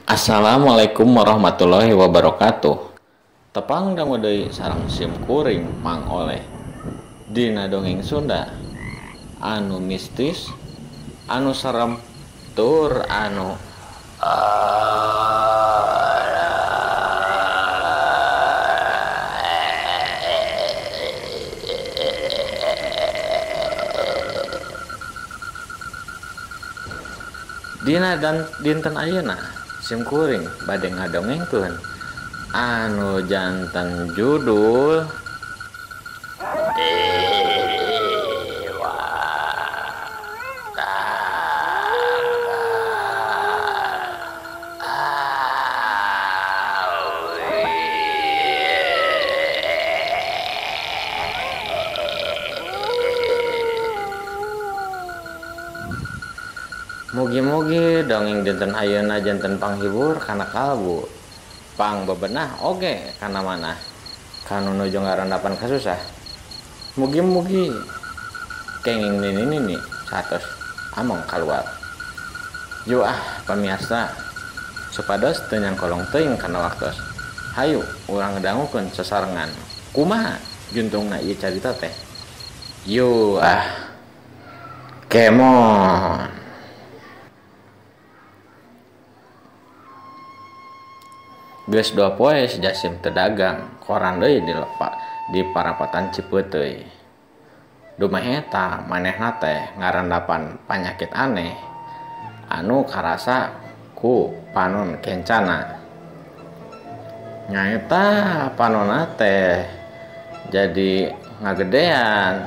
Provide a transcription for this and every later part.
Assalamualaikum warahmatullahi wabarakatuh. Tepang dangu deui sareng sim kuring Mang Oleh dina dongeng Sunda anu mistis, anu serem, tur anu dina dan dinten ayeuna sim kuring bade ngadongengkeun anu janten judul Dewa Mugi-mugi dongeng dinten ayeuna janten panghibur kana kalbu, pang bebenah oge kana manah, kanu nuju ngarandapan kasusah. Mugi-mugi kenging nini-nini satos among kaluar. Yo ah pamiarsa, supados teu nyangkolong teuing kana waktos. Hayu urang dangukeun sasarengan. Kumaha juntungna ieu carita teh? Yo ah kemon. Geus 2 poe si Jasim teu dagang, koran deui dilepak di parapatan Cipeuteuy. Dumeh eta manehna teh ngarandapan panyakit aneh anu karasa ku panon kencana. Nyaeta panonna teh jadi ngagedean,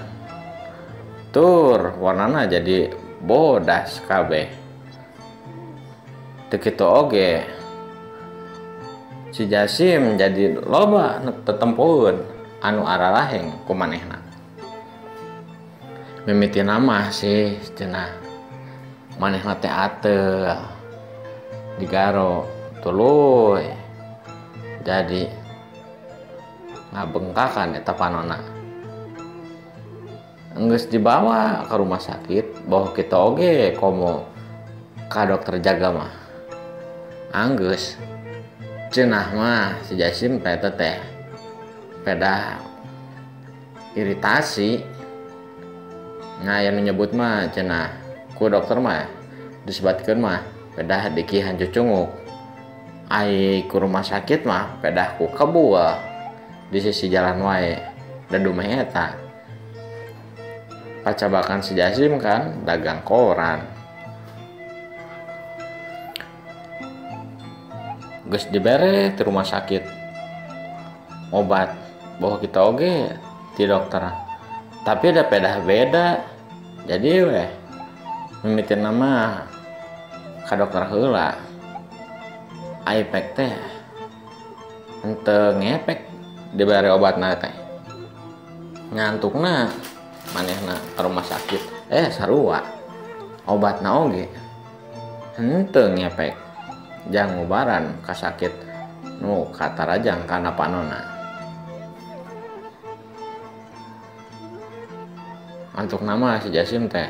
tur warnana jadi bodas kabeh. Teu kitu oge si Jasim jadi loba tetempoeun anu araraheng ku manehna. Mimitina mah sih cenah manehna teh ateul digaro tuluy jadi ngabengkakan eta panonna. Enggeus dibawa ke rumah sakit, bawa kita oge komo ka dokter jaga mah. Anggeus cenah mah si Jasim teh teh pedah iritasi. Nah, yang menyebut mah cenah ku dokter mah disebatkeun mah pedah dikihan cucunguk. Ai ku rumah sakit mah pedah ku kebul di sisi jalan wae. Dan dumeh eta pacabakan si Jasim kan dagang koran. Geus dibere di rumah sakit obat, bahwa kita oge ti dokter, tapi ada pedah beda. Jadi weh mimitin nama ka dokter heula. Aipek teh henteu ngepek dibere obatna teh, ngantukna manehna ka rumah sakit sarua obatna oge henteu ngepek jang ngubaran kasakit nu katarajang kana panonna. Antuk nama si Jasim teh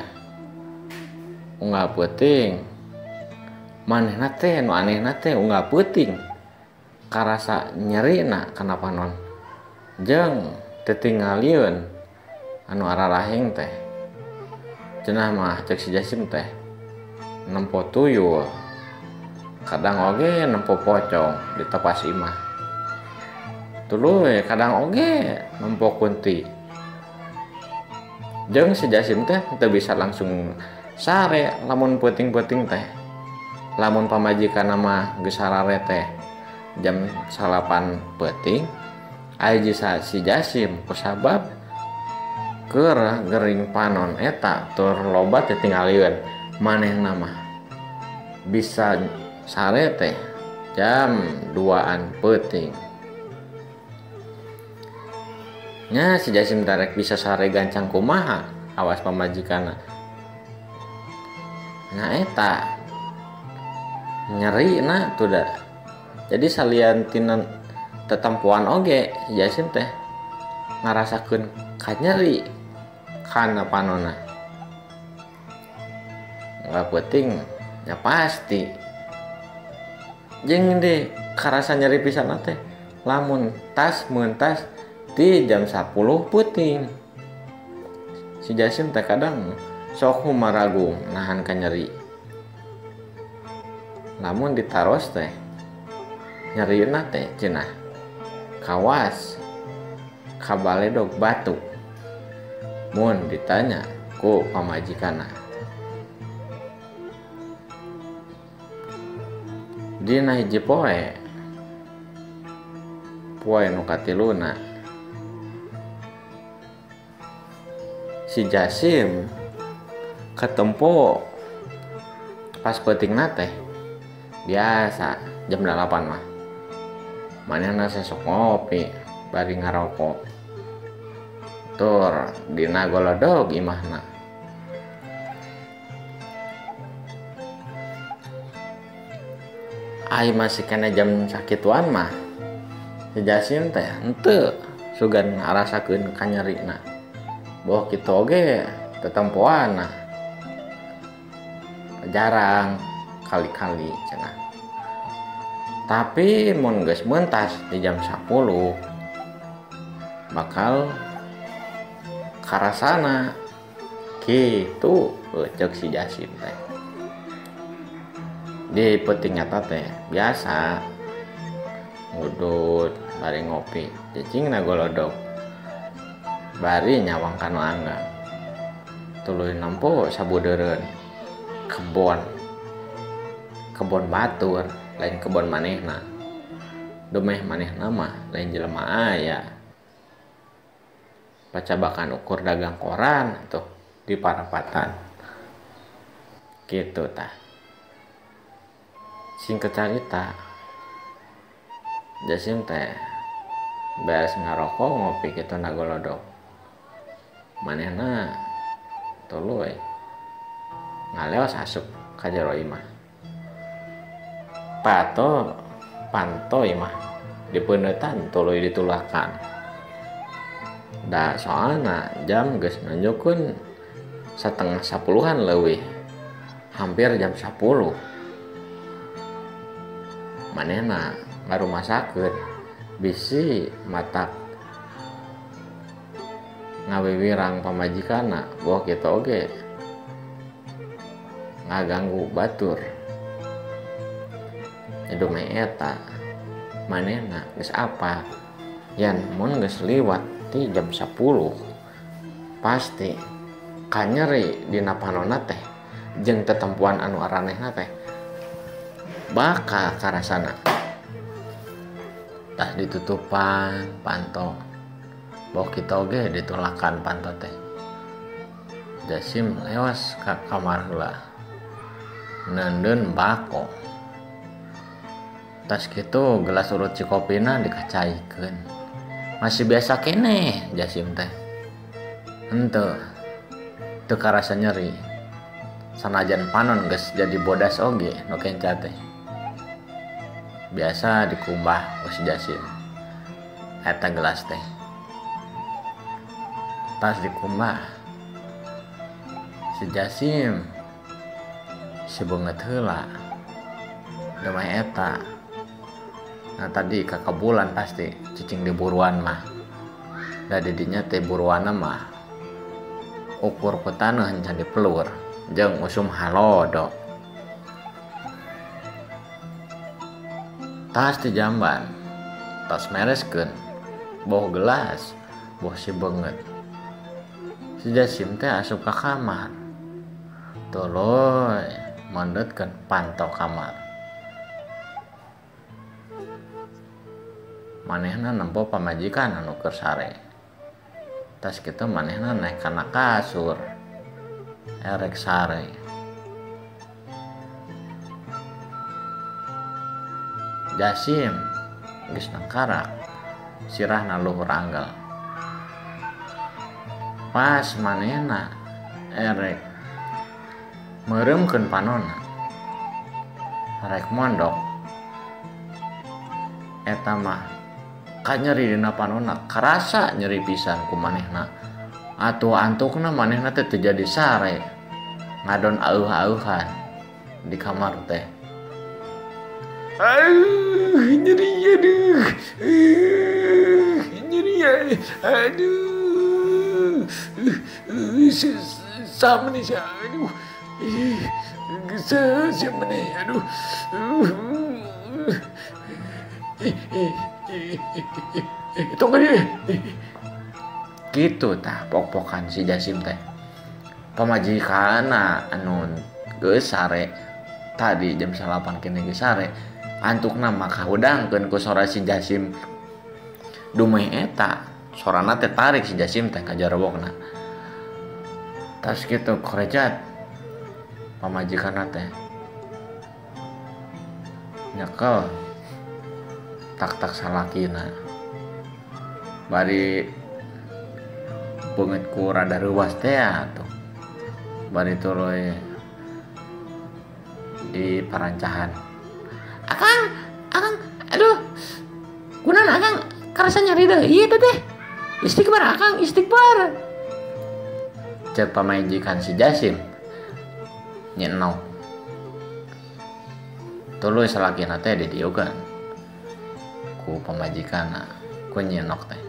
unggal peuting manehna teh nu anehna teh unggal peuting karasa nyerina kana panon jeung teu tingalieun anu araraheng teh. Cenah mah cek si Jasim teh nempo tuyul, kadang oge nempo pocong di tepas imah, tuluy kadang oge nempo kunti. Jeung si Jasim teh teu bisa langsung sare lamun peuting-peuting teh. Lamun pamajikanna mah geus sarare teh jam 9 peuting, aya si Jasim kusabab keur gering panon eta tur loba teh tingalieun manehna mah bisa sare teh jam 2-an peuting. Nya si Jasim tarek bisa sare gancang kumaha awas pamajikanna. Nah eta nyeri na tuh dah. Jadi salian tina tetempuan oge si Jasim teh ngarasakeun kanyeri kana panonna. Nggak peuting ya pasti. Jeung di karasa nyeri pisan teh lamun tas mentas di jam 10 peuting. Si Jasim teh kadang sok humaragung nahan kanyeri. Lamun ditaros teh nyerina teh cenah kawas kabaledog batu. Mun ditanya ku pamajikanna. Dina hiji poe, poe nu katiluna, si Jasim ketempo pas peutingna teh biasa jam 8 mah. Manehna sesok ngopi bari ngarokok. Tur dina golodog imahna. Ai masih kena jam sakituan mah si Jasim teh henteu sugan ngarasakeun kanyerina. Boh kitu oge tetempoan nah. Jarang kali-kali cenah. Tapi mun geus mentas di jam 10 bakal karasana kitu ceuk si Jasim teh. Di peuting nyata teh biasa ngudut bari ngopi cicingna golodog bari nyawang kanu anggang tuluy nempo sabudeureun kebon kebon batur lain kebon manehna dumeh manehna mah lain jelema aya pacabakan ukur dagang koran tuh di parapatan kitu tah. Singkat carita, Jasim teh beres ngarokok ngopi kitu nagolodog. Manehna tuluy ngaleos asup ka jero imah. Pato panto imah dipeuneutan tuluy ditulakan. Da soalna jam geus nunjukkeun 9:30-an leuwih. Hampir jam 10. Manehna ngarumasakeun bisi matak ngawiwirang pamajikanna boh kitu oge ngaganggu batur. Dumeh eta manehna geus apa yen mun geus liwat ti jam 10 pasti kanyeri dina panonna teh jeung tetempuan anu aranehna teh bakal karasana. Tas ditutupan panto boh kitu oge ditulakan panto teh. Jasim lewas ka kamar heula neundeun bako. Tas kitu gelas urut cikopina dikacaikeun. Masih biasa keneh Jasim teh. Henteu teu karasa nyeri. Sanajan panon geus jadi bodas oge nu kenca teh. Biasa dikumbah ku si Jasim eta gelas teh. Tas dikumbah si Jasim sibeungeut heula dumeh eta. Nah tadi kakabulan pasti cicing di buruan mah. Da didinya teh buruanna mah ukur ku taneuh can dipelur jeung usum halodo. Tas di jamban, tas mereskeun, boh gelas, boh sibeungeut. Si Jasim teh asup ka kamar. Tuluy mondotkeun panto kamar. Manehna nempo pamajikan anu keur sare. Tas kitu manehna naek kana kasur erek sare. Jasim geus nangkarak sirahna luhur anggal. Pas manehna erek meureumkeun panonna rek mondok eta mah kanyeri dina panonna karasa nyeri pisan ku manehna. Atuh antukna manehna teh teu jadi sare ngadon auh-auhan di kamar teh. Aduh, nyeri, aduh. Nyeri, aduh. Sama nih, aduh. Siapa nih, aduh. Tunggu dia. Gitu tah pok-pokan si Jasim teh. Pamajikanna anu geus sare tadi jam 9 kene geus sare antukna mah kahudangkeun ku sora si Jasim. Dumeh eta sorana teh tarik si Jasim teh ka jarowokna. Tas kitu korejat pamajikanna teh nyekel tak-tak salakina bari beungeut ku rada reuwas teh atuh bari tuluy di parancahan. Akang, akang, aduh, kunaon akang karasa nyari deui ieu teh. Istighfar akang, istighfar. Cek pamajikan si Jasim nyenok. Tuluy salakina teh didieukeun ku pamajikanna ku nyenok teh.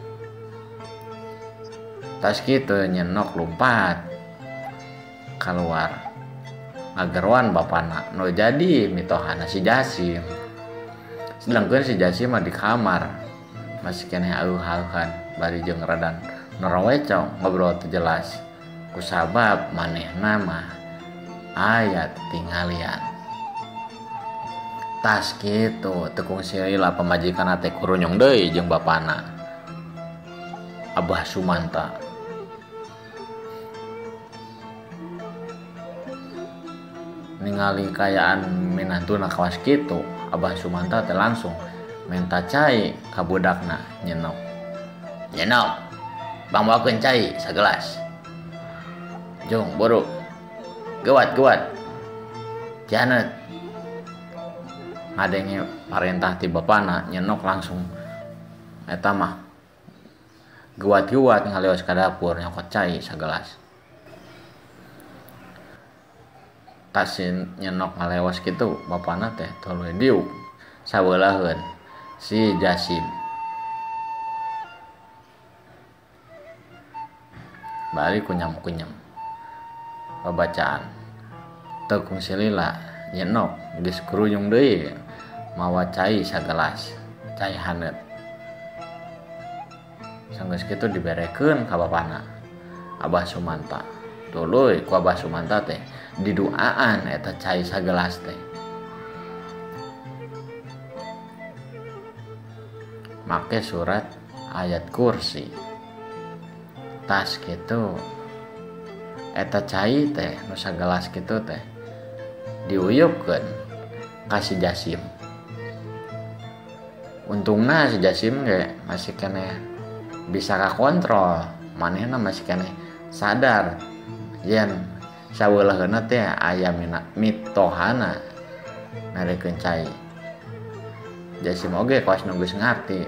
Tas kitu nyenok lumpat keluar ngageroan bapana nu jadi mitohana si Jasim. Sedangkan si Jasim mah di kamar masih keneh auh-auhan bari jeung radan norowecong ngobrol teu jelas kusabab manehna mah aya tinggalian. Tas kitu teu kungsi lila pamajikanna teh kurunyung deui jeung bapana Abah Sumanta. Ningali kayaan minantuna kawas kitu, Abah Sumanta teh langsung menta cai ka budakna nyenok. Nyenok, bang bawakeun cai sagelas. Jung buru. Gewat-gewat. Janet. Ngadenge parentah ti bapana, nyenok langsung eta mah gewat-gewat ngalios ka dapur nyokot cai sagelas. Tas nyenok ngalewas kitu bapana teh tuluy diuk sabeulaheun si Jasim. Bari kunyam-kunyam babacaan teu kungsi lila nyenok geus kuruyung deui mawa cai sagelas cai haneut. Sanggeus kitu diberekeun ka bapana Abah Sumanta. Tuluy ku Abah Sumanta teh diduaan eta cai sagelas teh. Make surat ayat kursi. Tas kitu eta cai teh nu sagelas kitu teh diuyupkeun ka si Jasim. Untungna si Jasim ge masih keneh bisa kakontrol, manehna masih keneh sadar yen sabeuleuheunna teh aya mitohana narekeun cai. Jasim oge kawas nu geus ngarti.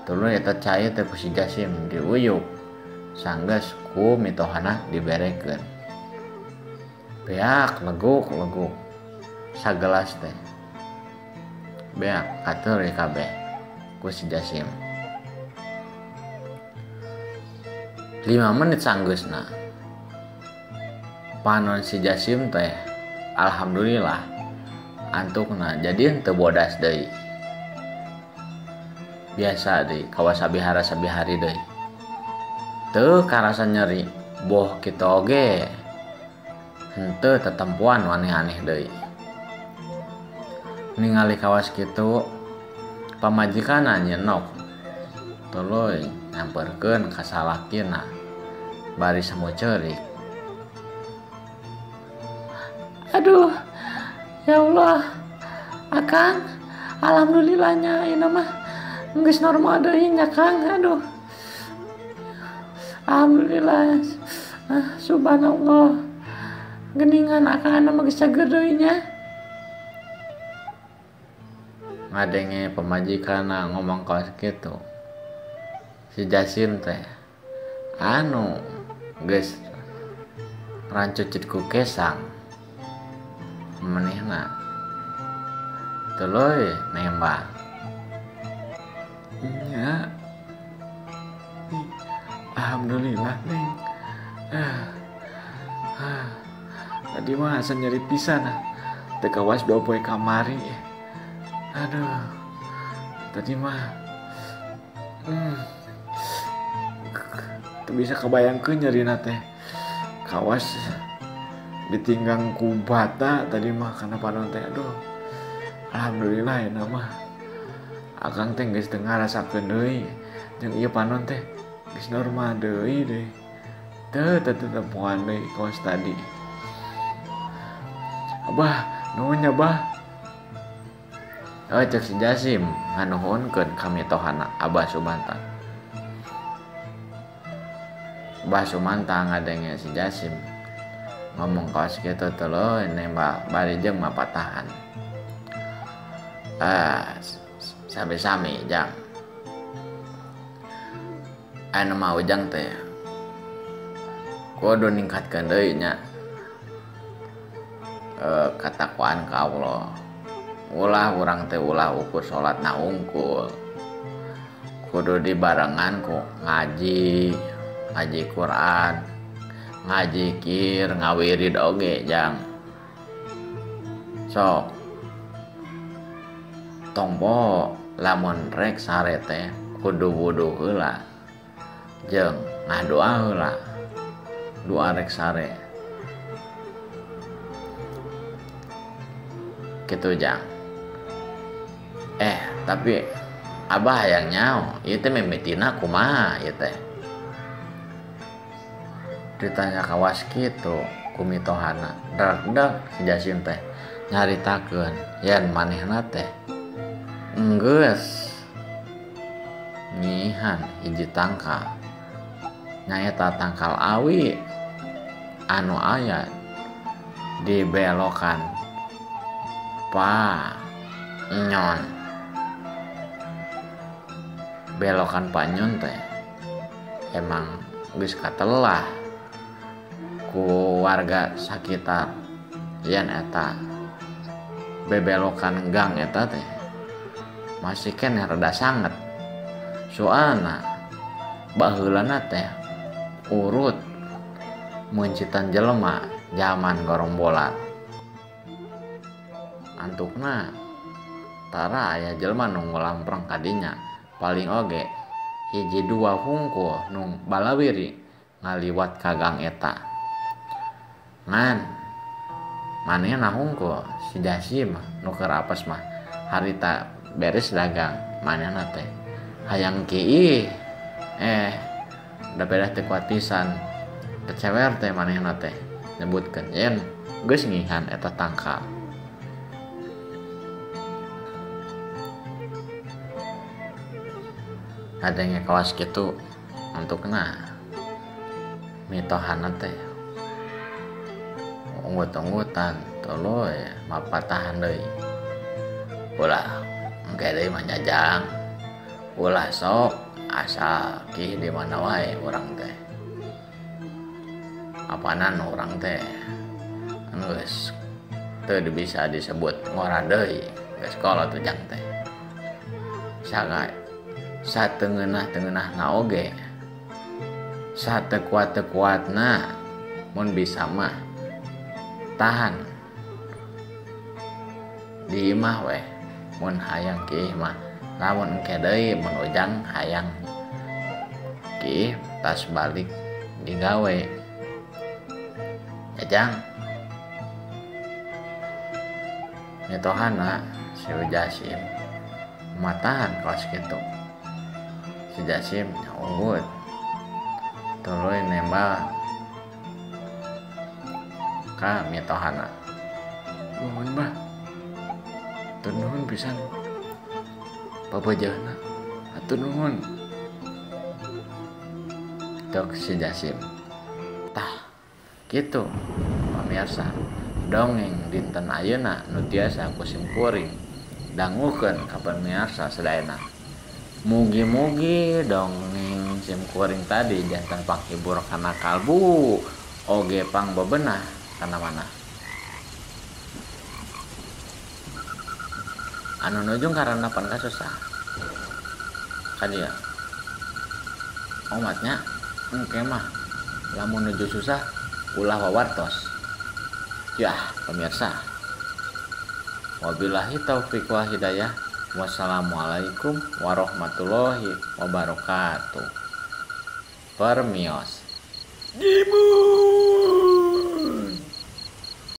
Tuluy eta cai teh ku si Jasim diuyup sanggeus ku mitohana diberekeun. Beak leguk-leguk sagelas teh. Beak katur kabeh ku si Jasim. 5 menit sanggeusna panon si Jasim teh alhamdulillah antukna jadi henteu bodas deui. Biasa deui kawas sabihara sabihari deui. Teu karasa nyeri boh kitu oge henteu tetempuan aneh-aneh deui. Ningali kawas kitu pamajikanna nyenok tuluy nyamperkeun ka salakina bari semu ceurik. Aduh, ya Allah, akang, alhamdulillahnya ini mah geus normal deui nya Kang, aduh. Alhamdulillah, subhanallah, geningan akang mah geus cager deui nya. Ngadenge pamajikanna ngomong kawas kitu, si Jasim teh anu geus rancucit ku kesang manehna Tuluy nembak. Nya. Alhamdulillah Neng. Tadi mah asa nyeri pisan ah. Teu kawas 2 poe kamari. Aduh. Tadi mah teu bisa kebayangkeun nyerina teh. Kawas ditinggang ku bata tadi mah kana panon teh. Aduh. Alhamdulillah ya mah. Akang teh geus teu ngarasakeun deui. Jeung ieu panon teh geus normal deui deui. Teu tetepuan deui kawas tadi. Abah, nuhun nya Bah. Oh, cek si Jasim nganuhunkeun ka mitohana Abah Sumanta. Abah Sumanta ngadenge si Jasim ngomong kawas kitu tuluy nembak bari jeung mapatahan. Sami-sami jang. Anu mah ujang teh kudu ningkatkeun deui nya katakwaan ka Allah. Ulah urang teh ulah ukur salatna unggul. Kudu dibarengan ku ngaji, ngaji Quran, ngaji kir, ngawirid oge jang. Sok tong poho lamun rek sare teh kudu wudu heula jeung ngadoa heula. Doa rek sare. Kitu jang. Tapi Abah hayang nyao, ieu teh mimitina kumaha ieu teh? Ditanya kawas kitu ku mitohana. Deg-deg si Jasim teh nyaritakeun yen manehna teh enggeus nyihan hiji tangkal. Nyaeta tangkal awi anu aya di belokan Panyon. Belokan Panyon teh emang geus katelah ku warga sakitar yen eta bebelokan gang eta teh masih keneh rada sanget. Soalna baheulana teh urut meuncitan jelema jaman gorombolan. Antukna tara aya jelema nu ngulampreng kadinya, paling oge hiji dua hungkul nu balawiri ngaliwat ka gang eta. Ngan manehna hungkul si Jasim nu keur apes mah harita beres dagang manehna teh hayang kiih da pedah teu kuat pisan kecewer teh manehna teh nyebutkeun yen geus ngihan eta tangkal. Adanya kawas kitu antukna mitohana teh unggut-unggutan tuluy mapatahan deui. Ulah engke deui mah jajang. Ulah sok asal kih di mana wae urang teh. Apanan urang teh geus teu bisa disebut ngora deui geus kolot ujang teh. Saga satengeunah-tengeunahna oge satekuat-tekuatna mun bisa mah tahan di imah weh mun hayang kiih mah. Lamun engke deui mun ujang hayang kiih tas balik digawe jajang. Mitohana si Jasim matahan kawas kitu. Si Jasim nyaugut tuluy nembak ka mitohana. Nuhun Bah. Hatur nuhun pisan. Papajeuna. Hatur nuhun. Tok si Jasim. Tah, kitu pamirsa. Dongeng dinten ayeuna nu tiasa ku simkuring dangukeun ka pamirsa sadayana. Mugi-mugi dongeng simkuring tadi janten panghibur kana kalbu oge pangbebenah kana manah. Anu nuju ngarandapan kasusah ka dieu omatnya engke mah lamun nuju susah ulah wawartos. Yah pemirsa, wabillahi taufik wal hidayah. Wassalamualaikum warahmatullahi wabarakatuh. Permios. Dimu.